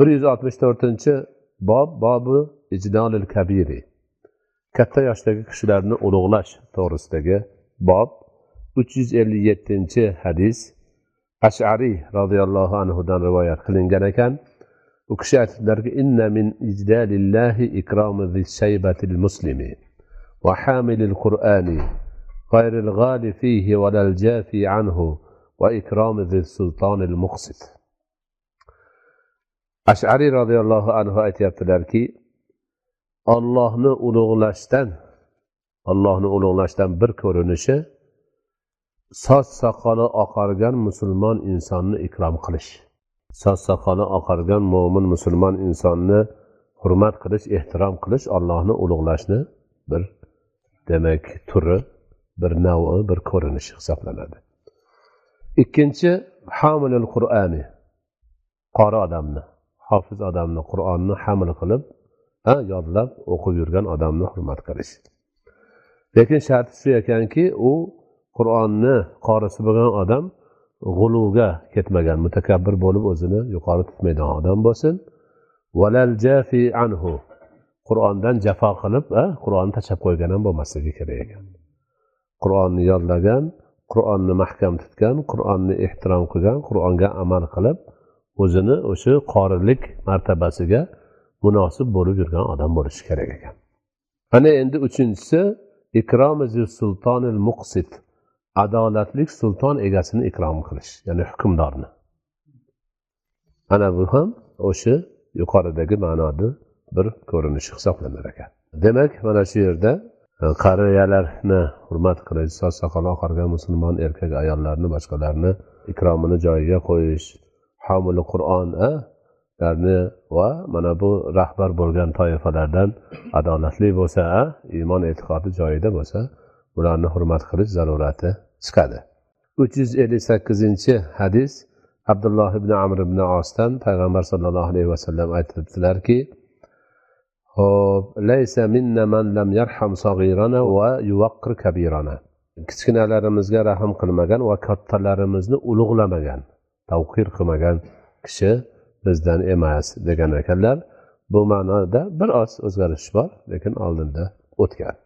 164-bob, bobi ijlolil kabiri, katta yoshdagi kishilarni ulug'lash to'g'risidagi bob. 357-hadis Ash'ariy roziyallohu anhudan rivoyat qilingan ekan. U kishi aytdilarki: "Inna min ijlalillahi ikromu zishaybatil muslimi va hamilil Qur'ani g'ayril g'ali fihi va lal jafi anhu va ikromu sultonil muqsit." Ash'ariy roziyallohu anhu aytyaptilarki, Allohni ulug'lashdan bir ko'rinishi soch soqoli oqargan musulmon insonni ikrom qilish, soch soqoli oqargan mo'min musulmon insonni hurmat qilish, ehtirom qilish Allohni ulug'lashni bir, demak, turi, bir navi, bir ko'rinishi hisoblanadi. Ikkinchi, hamilul Qur'ani, qori odamni, hofiz odamni, Qur'onni haml qilib, yodlab o'qib yurgan odamni hurmat qilish. Lekin sharti shu ekanki, u Qur'onni qorisi bo'lgan odam g'uluvga ketmagan, mutakabbir bo'lib o'zini yuqori tutmaydigan odam bo'lsin. Valal jafi anhu, Qur'ondan jafo qilib, Qur'onni tashlab qo'ygan ham bo'lmasligi kerak ekan. Qur'onni yodlagan, Qur'onni mahkam tutgan, Qur'onni ehtirom qilgan, Qur'onga amal qilib, o'zini o'sha qorilik martabasiga munosib bo'lib yurgan odam bo'lishi kerak ekan. Ana endi uchinchisi, ikromi sultonil muqsit, adolatli sulton egasini ikrom qilish, ya'ni hukmdorni. Ana bu ham o'sha yuqoridagi ma'noni bir ko'rinishi hisoblanar ekan. Demak, mana shu yerda qariyalarni hurmat qilish, soch soqoli oqargan musulmon erkak, ayollarni, boshqalarni ikromini joyiga qo'yish, homili Qur'on larni va mana bu rahbar bo'lgan toifalardan adolatli bo'lsa, iymon e'tiqodi joyida bo'lsa, ularni hurmat qilish zarurati chiqadi. 358-hadis Abdulloh ibn Amr ibn Osdan payg'ambar sollallohu alayhi vasallam aytibdilarki, hop, "Laysa minna man lam yarham sag'irana va yuvaqqir kabirana." Kichkinalarimizga rahm qilmagan va kattalarimizni ulug'lamagan, tavqir qilmagan kishi bizdan emas, degan ekanlar. Bu ma'noda bir oz o'zgarish bor, lekin oldinda o'tgan.